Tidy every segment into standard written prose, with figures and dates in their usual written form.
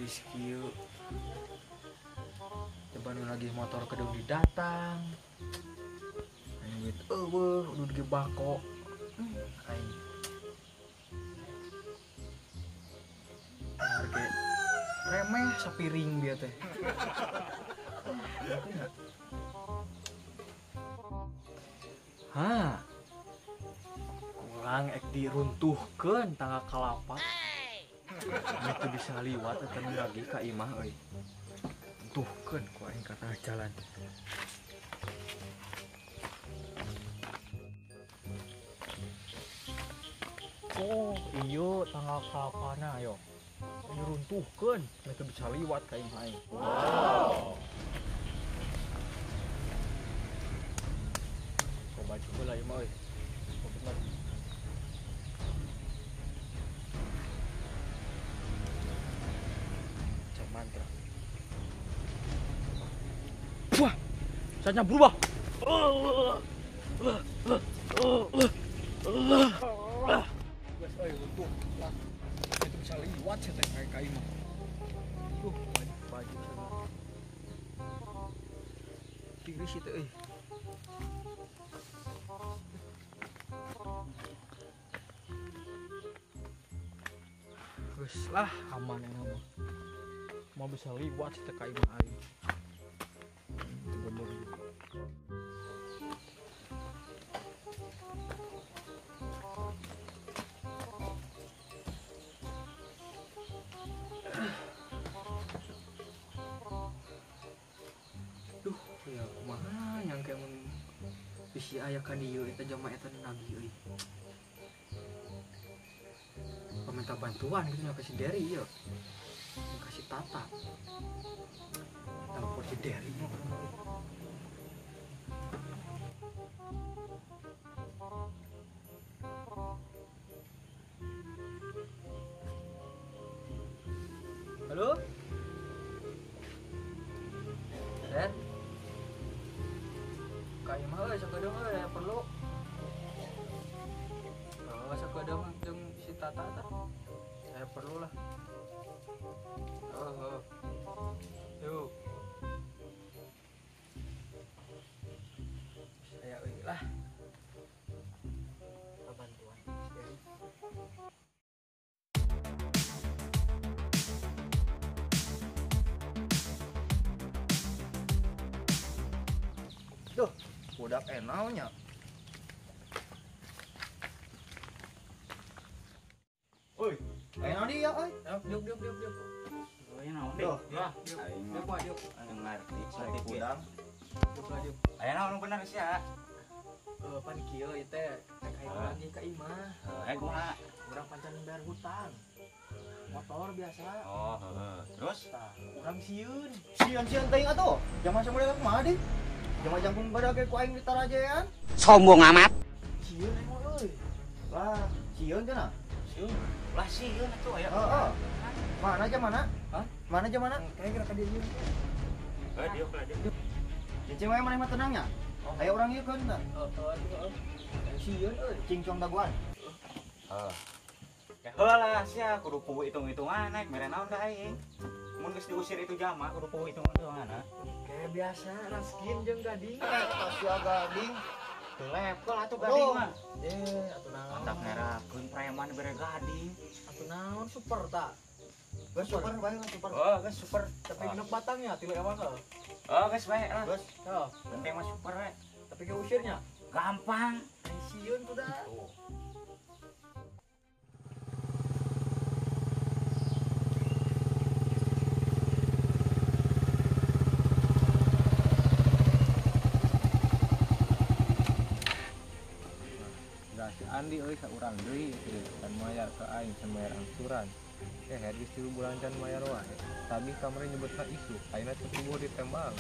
Geulis kieu. Coba nu lagi motor kedung didatang. Aing duit eueuh, udah ge bako. Aing. Harga remeh sapiring dia teh. Hah. Kurang ek diruntuhkeun tangga kalapa. Itu bisa liwat eta nu lagi ka imah euy. Runtuhkeun ku aing ka tengah jalan. Oh, iya tangga kalapana ayo. Diruntuhkeun, itu bisa liwat ka imah aing. Wow. Coba baju lah imah euy. Bener. Macam mantra. Wah, saatnya berubah. Wes euy runtuh. Itu bisa liwat sih teh kayak kayu mah. Duh, baju sana. Tiris itu euy. Geus lah aman enak mah. Mau bisa liwat sih teh kayu mah aing. Bener. Duh, ya kumaha yang kayak mun bisi aya ka dieu eta jama eta nagih euy. Peminta bantuan gitu nya ka si Dery ieu. Ka si Tata. Telepon si Dery mah. Halo? Den? Ka imah euy sakedeung euy perlu. Oh, sakedeung jeung si Tata tah. Saya perlu lah. Oh, oh. Yuk. Saya euy lah. Bantuan si Dery. Duh, budak enalnya. Oi, enal dia euy. Diuk diuk diuk diuk. Oh, naon deui? Ya, diuk diuk diuk. Ngarti saeutik budang. Diuk lah diuk. Aya naon bener sia? Pan kieu ieu teh rek aya lagi ka imah. Heuh, kumaha? Urang pancan bayar hutang. Motor biasa. Oh, heeh. Terus? Tah, urang sieun. Sieun-sieun teuing atuh. Jaman samudera kumaha deui? Jaman jangkung badak ku aing ditarajean. Sombong amat. Sieun aing mah euy. Lah, sieun cenah. Sieun. Lah sieun atuh aya. Heeh. Mana aja mana? Hah? Mana aja mana? Kayak kira ka dieu. Heuh, diuk lah diuk. Cicing wae maneh mah tenang nya. Ayo urang ieu keun tah. Heeh, heeh. Sieun euy. Cingcong daguan. Heeh. Heula sia kudu puguh hitung-hitungan naik mere naon da aing. Mun geus diusir itu jama kudu puguh hitung-hitungan. Kayak biasa raskin jeung gading. Sia gading. Teu level atuh gading mah. Eh, atuh naon. Mantap ngerakeun preman bere gading. Atuh naon super ta. Geus super bae lah super. Oh, geus super. Tapi genep batangnya tilu ewang heuh. Oh, geus bae lah. Geus. Heuh, penting mah super we. Tapi ke usirnya gampang. Aing sieun tuh dah. Tuh. Si Andi euy saurang deui can mayar ka aing can mayar angsuran. Geus 3 bulan can mayar wae. Tagih kamari nyebutna isu, ayeuna teu puguh ditembangan.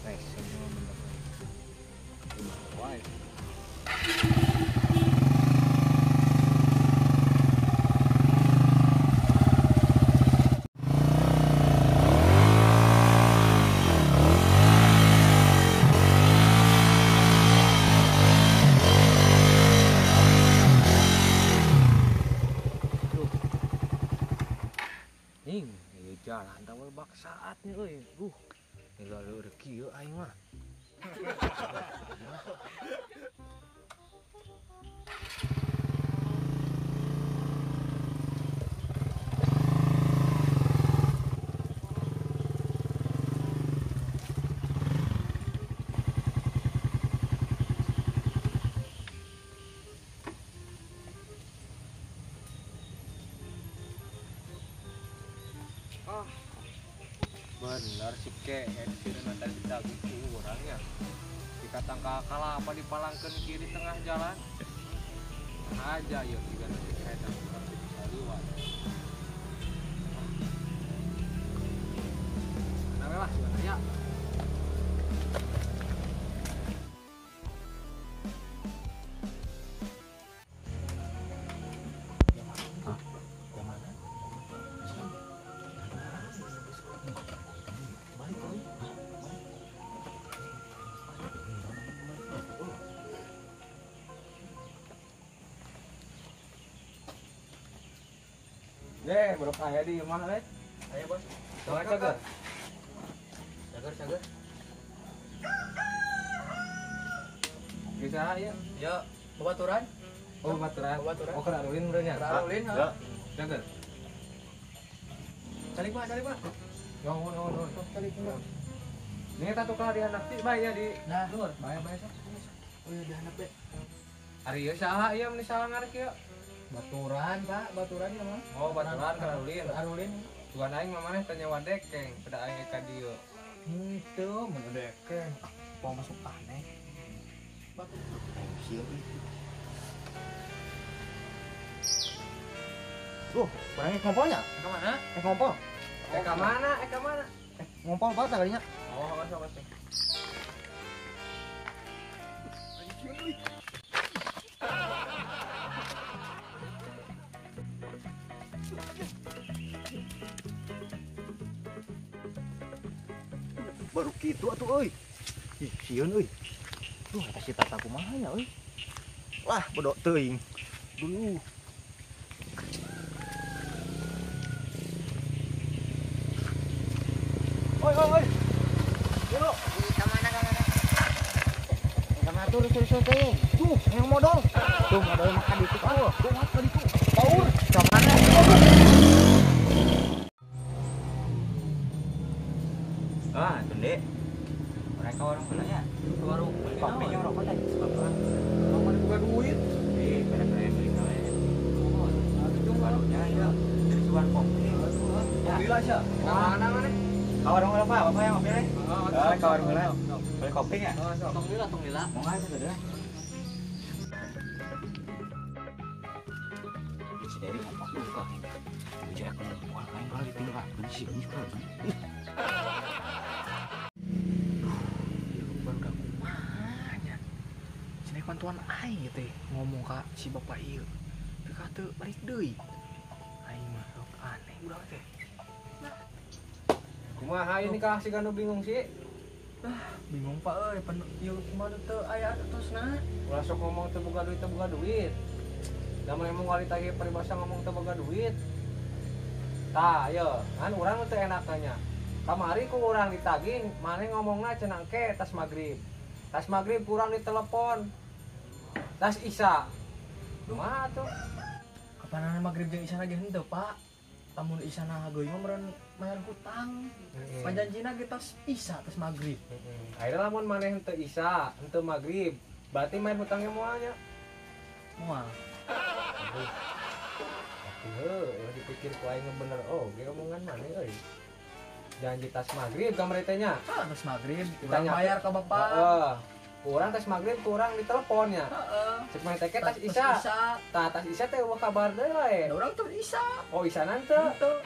Nice, semua bener. Wae. Anjing, ieu jalan tawal baksaatnya euy. Duh, ngaleur kieu aing mah. Ah, bener si kehed sirena tadi ditagih ku urang nya. Dikatangka kalapa dipalangkeun kieu di tengah jalan. Aja yeuh jiga si kehed urang teu bisa liwat. Nah we lah sugan aya. Deh, baru kaya di mana leh? Ayo bos. Cager, cager. Cager, cager. Bisa ya? Ya, babaturan. Oh, babaturan. Babaturan. Oh, kena arulin berenya. Arulin, ha. Cager. Calik Pak, calik Pak. No, no, no. Calik Pak. Ini tatu kalah di anak ti bae ya di. Nah, luar. Bae bae sok. Oh iya di anak be. Ari ieu saha ieu meni salah ngarek ieu? Baturan, Pak, baturan ya mah. Oh, baturan ka arulin. Arulin. Tuan aing mah maneh tanya wadekeng, pada aing ka dieu. Henteu, mun dekeng. Mau masuk aneh. Sieun euy. Tuh, barangnya ngompolnya? Ka mana? Ngompol. Ka mana? Ka mana? Ngompol banget kalinya. Oh, masuk masuk. Baru kitu atuh euy. Ih, sieun euy. Duh, eta si Tata kumaha nya euy. Lah, bodoh teuing. Duh. Oi, oi, oi. Yo. Ka mana ka mana? Ka mana tuh terus teuing. Tuh, yang modal. Tuh, modal mah ka ditu. Tuh, mah ka ditu. Paur. Ka mana? Ah, tunde. Mereka warung heula nya. Warung kopi nya rokok tadi sebab. Mau buka duit. Ih, bener-bener beli kawe. Oh, atuh warungnya ya. Dari suan kopi. Kopi lah sia. Ka mana maneh? Ka warung heula, Pak. Bapak yang ngopi leh. Oh, ka warung heula. Beli kopi nya? Tong lila, tong lila. Mau enggak sih, Si Dewi ngomong buka. Uji aku ngomong aing kalau ditinggalkeun sih ini kan. Bantuan aing gitu ngomong ka si bapak ieu. Teu ka teu balik deui. Aing mah sok aneh budak teh. Nah. Kumaha ini kah si ganu bingung sih? Ah, bingung Pak euy, pan ieu kumaha teu aya terusna. Ulah sok ngomong teu boga duit teu boga duit. Da mun emang kali tagih paribasa ngomong teu boga duit. Tah, ieu, kan urang teu enak tanya. Kamari ku urang ditagih, maneh ngomongna cenah engke tas magrib. Tas magrib kurang ditelepon. Tas Isa. Kumaha tuh? Kapan magrib jeung Isa lagi henteu, Pak? Lamun Isa na geuy mah meureun mayar hutang. Panjanjina ge tas Isa tas magrib. Akhirnya lamun maneh henteu Isa, henteu magrib, berarti main hutangnya moal nya. Moal. Aduh. Tapi heuh, dipikir ku aing bener oh, ge omongan maneh euy. Janji tas magrib kamari teh nya. Ah, tas magrib, urang bayar ka bapak. Heeh. Kurang tas maghrib kurang di teleponnya. Heeh. Cek maneh teh tas Isa. Tah tas Isa teh eueuh kabar deui we. Da urang teh Isa. Oh, Isa nante. Henteu.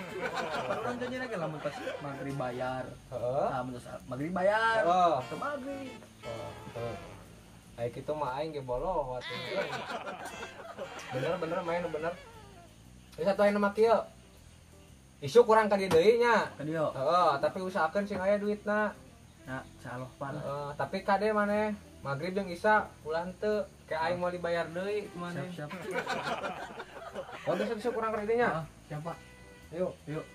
Urang janji lagi lamun tas maghrib bayar. Heeh. Lamun tas maghrib bayar. Heeh. Teu maghrib. Heeh. Aya kitu mah aing ge boloh atuh. Bener-bener main bener. Geus atuh ayeuna mah kieu. Isu kurang ka dieu deui nya. Ka dieu. Heeh, tapi usahakeun sing aya duitna. Nah, salah pan. Tapi kade maneh maghrib jeung Isya ulah henteu, kayak aing mau dibayar deui maneh. Siap, siap. Oh, geus kurang ka dieu nya. Siap, Pak. Yuk, yuk.